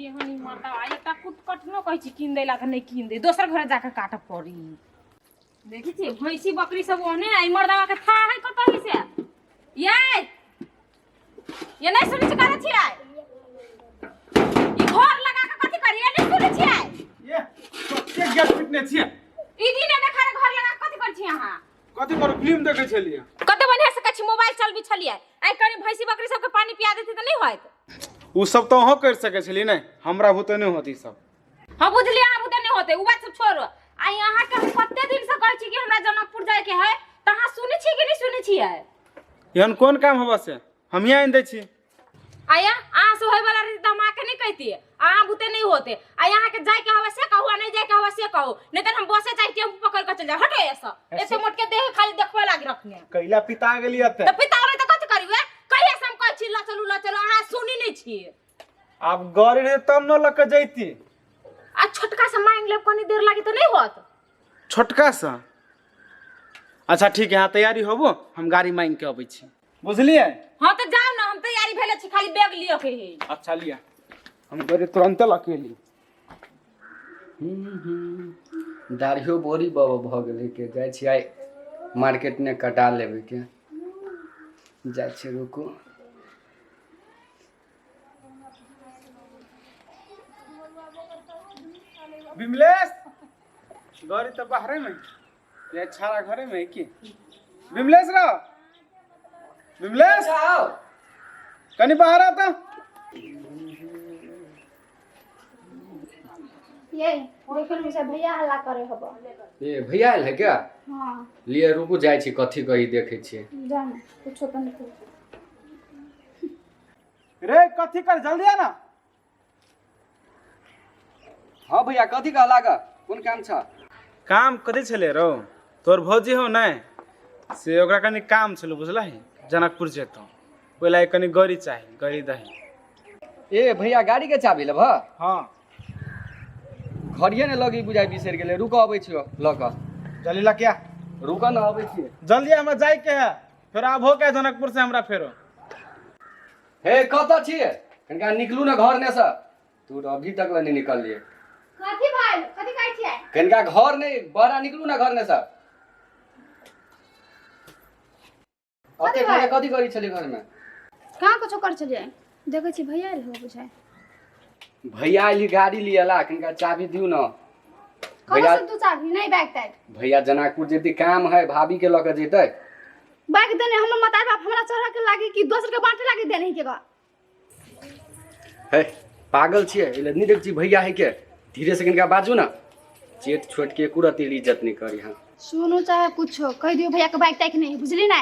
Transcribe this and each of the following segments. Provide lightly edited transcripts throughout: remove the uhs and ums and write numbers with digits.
केहन ई मरदा आ एकटा कुट कटनो कहै छी कीन दै ला तऽ नहि कीन दे, दोसर घरे जाके काटऽ पड़ी। देखै छियै भैंसी बकरी सब ओहने आ ई मर्दावा के था है कतऽ है से। ये ये नहीं सुनै छी करै छियै ई घर लगा के कथी करिए, नहीं सुनै छियै? ये कते गेट पिटने छियै? ई दिने देखारे घर लगा के कथी करै छी अहाँ? कथी करू, फिल्म देखै छलियै। कते बढ़िया से कहै छी मोबाइल चलबी छलियै, आइ कनि भैंसी बकरी सबके पानी पिया देती तऽ नहि होइत? उ सब तऽ अहों करि सकै छलियै ने, हमरा बुते नहि होत ई सब। हम बुझलियै अहाँ बुते नहि होतै, उ बात सब छोड़ो। आइ अहाँके हम कते दिन से कहै छी कि हमरा जनकपुर जायके है, तऽ अहाँ सुनै छियै कि नहि सुनै छियै? एहन कोन काम होबऽ से हमही आनि दै छी। आया अहाँ से होय वाला रही तऽ हम अहाँके नहि कहितियै, अहाँ बुते नहि होते। आ अहाँके जायके हवे से कहू आ नहि जायके हवे से कहू, नहीं तऽ हम बसे चाहे टेम्पू पकड़ के चल जाए। हटो एसँ, एते मोट के देह खाली देखबे लागी रखने। कैला पिता गेली एते? तऽ पिता गेलै तऽ कथी करियै? कहिया से हम कहै छी लऽ चलू लऽ चलू, अहाँ सुनी नहि छियै। आब गाड़ी रहे तब न लऽ के जैती। आ छोटका से मांगि लेब कनी देर लागी तऽ नहि होत? छोटका से? अच्छा ठीक है, अहाँ तैयारी होबो, हम गाड़ी मांगि के अबै छी, बुझलियै? हाँ तऽ जाउ ने, हम तैयारी भेले छी, खाली बैग लिअ के है। अच्छा लिअ, हम गाड़ी तुरंते लऽ के एली। दाढ़ियो बोरी बाबा भऽ गेलै के जाइ छी आइ मार्केट ने कटा लेबै के जाइ छी, रुकू। विमलेश गाड़ी तऽ बाहरे में ये छाड़ा घरे में है की? विमलेश रो, विमलेश आओ कनी बाहर आता। ये देखो ने से भैया हल्ला करे हबो। ए भैया आयल है क्या? हां। लिए रुकू, जाइ छी कथी कही देखै छियै। जान कुछो तो नहीं। रे कथी कर, जल्दी आ ना। हाँ भैया कथी कहला गा, कोन काम छ? काम कथी छले रो, तोर भौजी हो नै से ओकरा कनी काम छलो बुझलही, जनकपुर जेतो, ओहि लागी कनी गाड़ी चाही, गाड़ी दही। ए भैया गाड़ी के चाबी लेबह? हाँ। घरिये ने लगी बुझाइ बिसरि गेलै, रुक अबै छियो लऽ कऽ। जल्दी लऽ के आ। रुक न अबै छियै। जल्दी हमरा जाय के है, फेर आबो के जनकपुर से हमरा फेरो। हे कतऽ छियै? कनिका निकलू ने घर ने से, तू तऽ अभी तक ले नहीं निकललियै। कथी भाई कथी कहै छियै? कनिका घर नहीं बड़ा निकलू ने घर ने से। अते भाई? घरे कथी करै छलियै घर में? कहाँ कुछो कर छलियै, देखै छी भैया आयल हो बुझाइ। भैया अयली गाड़ी लियला, कनिका चाबी दियौ ने। कहाँ भैया से तू चाबी नहीं बैग ताग? भैया जनकपुर जेती काम है, भाभी के लऽ के जेतै। बैग देने हमर मतार बाप हमरा चढ़ा के लागी कि दोसर के बांटे लागी देने के गा? हे पागल छियै, एले नहीं देख छी भैया है के, धीरे से कनिका बाजू ना, चेट छोट के कुरती इज्जत नहीं करी। हाँ सुनू चाहे कुछो कह दियो भैया के बैग ताक नहीं, बुझली ना?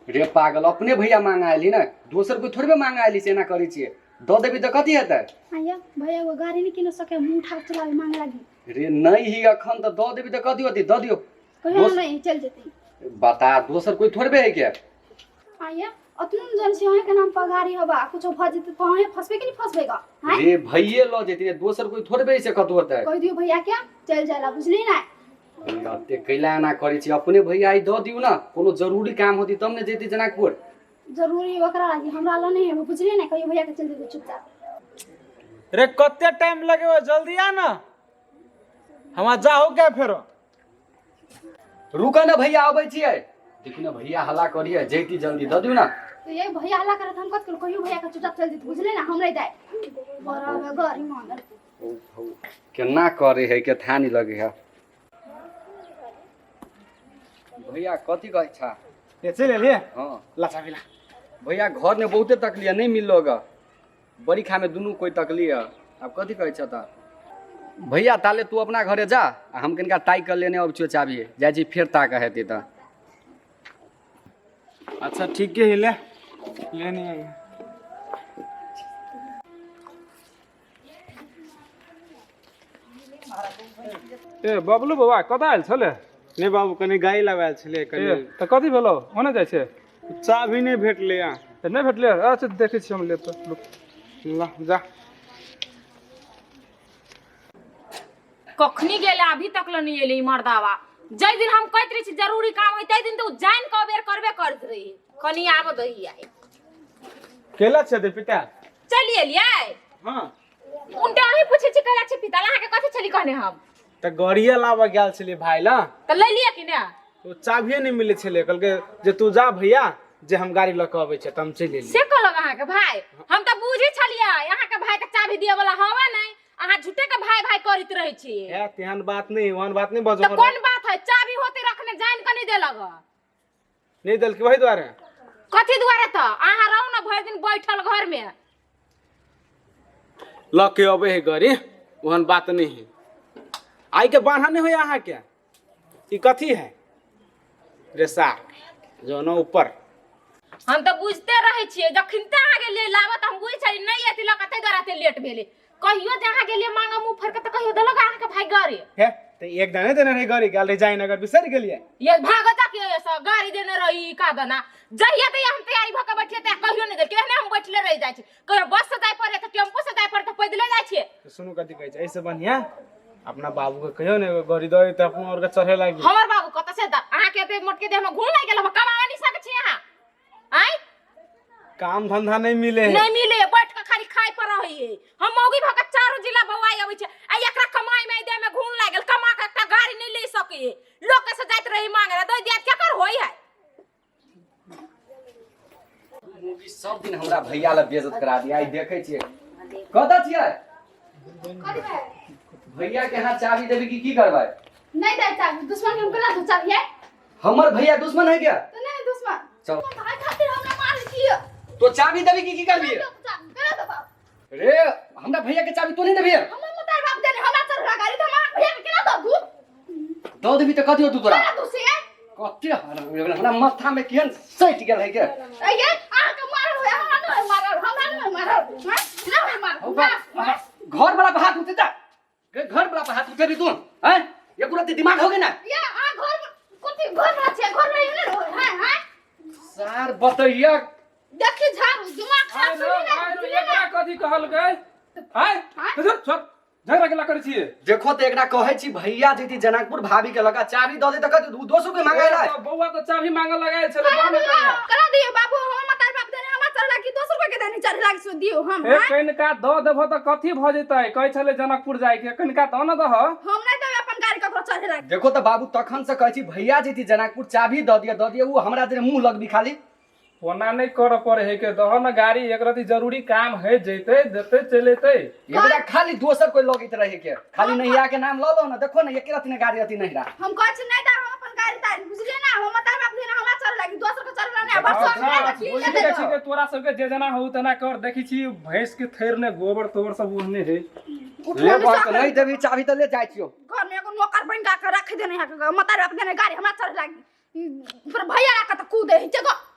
रे पागल, अपने भैया मांगा आयली ना, दोसर कोई थोड़बे मांगा आयली से एना करै छियै, दऽ देबी तऽ कथी हेतै? आया भैया वो गाड़ी नहीं किन सके, मुंह उठा के चलावे मांगे लागी। रे नहीं ही अखन तऽ दऽ देबी तऽ कथी होतै, दऽ दियौ। कहियो नहीं चल जेती। बता दोसर कोई थोड़बे है के? आया अतनो जन छी अहाँ के नाम पर गाड़ी हबा, कुछो भ जेते त अहाँ फंसबे कि नहीं फंसबे गा? हैं? रे भैये लऽ जेती रे, दोसर कोई थोड़बे से कतौ होतै। कह दियो भैया के चल जाला, बुझली ना? अते कैला एना करै छी, अपने भैया आई दऽ दियौ ना, कोनो जरूरी काम होती तब ने जेती जनकपुर। जरूरी ओकरा लागी, हमरा ला नहीं है, बुझली ना? कहियो भैया के चल जेते चुपचाप। रे कते टाइम लगेबो, जल्दी आ ना, हमरा जाहो के फेरो। रुक ना भैया अबै छियै, देखू ना भैया हल्ला करिए, जैती जल्दी दऽ दियौ ना। तो ये भैया हल्ला करत हम कत करू? कहियो भैया के चुपचाप चल जेते, बुझली ना? हम नहीं जाए बड़ा गाड़ी मांगल। केना करे है के था नहीं लगे है। भैया कथी कहै छा? ये चल एलिए? हाँ। ला चाबी ला। भैया घर में बहुते तकलिया नहीं मिललो गा, बड़ी खा में दुनू कोई तकलिया, अब कथी कहै छ त? भैया ताले तू अपना घरे जा, आ हम कनिका ताकि कऽ लेने अबै छियौ चाबी, जाइ छी फेर ताकऽ हेतै तऽ। अच्छा ठीक है, ले ले नहीं आई। ए बबलू बौआ कतऽ आयल छलै? नहीं बाबू, कनी गाड़ी लाबे छलै कनी। ए, तऽ कथी भेलौ, ओने जाइ छै? चाबी नहीं भेटलै यहाँ। तऽ नहि भेटलै? अच्छा देखै छी हम लेब तऽ रुक। ला जा। कखनी गेलै अभी तक ल नहीं एलै ई मर्दावा। जाहि दिन हम कहैत रही छी जरूरी काम है ताहि दिन तऽ उ जानि कऽ अबेर करबे करैत रही। कनी आब दही आइ। केला छै दे पिता? चलि एलियै? हाँ। उनटे अहीं पूछै छी कैला छी पिताल अहाँके कथी छली कहने हम? तऽ गाड़िए लाबऽ गेल छलियै भाय ला। तऽ ले लिअ कि ने? ओ चाभिए नहि मिलै छलै, कहलकै जे तू जा भैया जे हम गाड़ी लऽ कऽ अबै छियै, तऽ हम चलि एलियै। से कहलक अहाँके भाय? हम तऽ बुझै छलियै अहाँके भाय के चाभी दिअ वाला हवा नहि, अहाँ झूठे के भाय भाय करैत रहै छियै। हे तेहन बात नहि, ओहन बात नहि बजो। तऽ कोन बात है? चाभी होते रखने जान के नहि देलक। नहि देलकै वही दुआरे। कथी दुआरे? तऽ अहाँ रहू ने भरि दिन बैठल घर में। लऽ के अबै है गाड़ी, ओहन बात नहि है। आइ के बान्हा नहि होइए अहाँके? ई कथी है रे सार जो न ऊपर? हम तऽ बुझते रहै छियै, जखन ते अहाँ गेलियै लाबऽ तऽ हम बुझै छलियै नहि एती लऽ कऽ, ताहि दुआरे एते लेट भेलै। कहियो जे अहाँ गेलियै मांगऽ मुँह फाड़ि कऽ तऽ कहियो देलक अहाँके भाय गाड़ी? हे तऽ एक दाने देने रहे गाड़ी, गेल रहे जायनगर, बिसरि गेलियै? ये भागो जा के से गाड़ी देने रही का दना। जहिया तहिया हम तैयारी भऽ के बैठिए तऽ कहियो नहि देलकै। एहने हम बैठले रहि जाइ छी, कहियो बस से जाय पड़े तऽ टेम्पू से जाय पड़े तऽ पैदले जाइ छियै। तऽ सुनू कथी कहै छै, एहिसँ बढ़िआँ अपना बाबूके कहियो ने एगो गाड़ी दऽ तऽ अपनो आरके चढ़े लागि। हमर बाबू कतऽ से द? अहाँके एते मोटके देह में घूम लागि गेल, हम कमावे नहि सकै छी अहाँ आँय? काम धंधा नहीं मिले है। नहीं मिले, बैठ के खाली खाय पर रहिए। हम मौगी भऽ के चारू जिला बौआई अबै छै आ एकरा कमाई में देह में घून लागि गेल, कमा के एकटा गाड़ी नहीं ले सकिए, लोक से जाइत रही मांगे ला, दै दिया केकर होई है? मूवी सब दिन हमरा भैया ला बेइज्जत करा दिया। आइ देखै छियै कतऽ छियै। कथी भेल? भैया के हाथ चाबी देबी कि की करबै? नहीं दे चाबी, दुश्मन के हम केना दू चाबी है? हमर भैया दुश्मन है क्या? तो नहीं दुश्मन। चल। भाई खातिर हमरा मार कियो। तो चाबी देबी कि की करबी? चाबी केना देबा? रे हमरा भैया के चाबी तो नहीं देबी? हमर मतार बाप देने हमरा चढ़ा गाड़ी त हमरा भैया के केना दू? दऽ देबी तऽ कथी होतौ तोरा? केना दू से? कते हरामी हो गेलै, हमरा माथा में केहन सटि गेल है के। ए ये अहाँ के मारल होय, हमरा नहीं मारल, हमरा नहीं मारल, हां नहीं मारल। हौ बा, घर वाला पर हाथ उठे जा, घर वाला पर हाथ उठेबी तू हैं? एको रत्ती दिमाग हो ना? ये अहाँ घर में कथी घर में छै, घर में ने रहो, हां हां। सार बतैया देखी झाड़ू दिमाग खराब सुनी ना, आइ रो, सुनी ना। एकरा कथी कहलकै? आइ हाँ? छोड़, झगड़ा केला करै छियै? देखो तऽ एकरा कहै छी भैया जैती जनकपुर भाभी के लगा चाबी दऽ दे तऽ कहत उ दोसो के मांगे ला। ए, बौआ तऽ चाभी मांगऽ लगायल छलै, करा बौआ ने दियो, कहिया। करा दियो बाबू, हमर मतार बाप देने हमरा चढ़ लागी, दोसर कोई के देने चढ़ लागी सो दियो हम। हे हाँ? कनिका दऽ देबहो तऽ कथी भऽ जेतै? कहै छलै जनकपुर जाय के, कनिका दऽ ने दह। हम नहीं देबै अपन गाड़ी ककरो चढ़े लागी। देखो तऽ बाबू तखन से कहै छी भैया जैती जनकपुर चाबी दऽ दिअ दऽ दिअ, उ हमरा देने मुँह लगबी खाली। ओना नहि करऽ पड़े है के दह न गाड़ी, एक रति जरूरी काम है जैते देते चलि एतै। एकरा खाली दोसर कोई लगैत रहे के खाली नैया के नाम लऽ लो ना, देखो ना एक रति ने गाड़ी अथी नहीं रहा। हम कहै छी नहीं दे हम अपन गाड़ी तारी, बुझलियै ना? हम मतार बाप देने हमरा चढ़े लागी, दोसर के चढ़े नहीं, बस अच्छा, सब नहि रखी, बुझि लेते जाइ जाओ। छी के तोरा सबके जे जना हो तेना कर। देखै छी भैंस के थैर ने गोबर तोबर सब ओहने है। उठलो ले नहि बस सब नहीं देबी चाबी तऽ ले जाइ छियौ। घर में एगो नौकर बन के रख देने है, मतार बाप देने गाड़ी हमरा चढ़े लागी, फिर भैया राखत कूदे है जगह।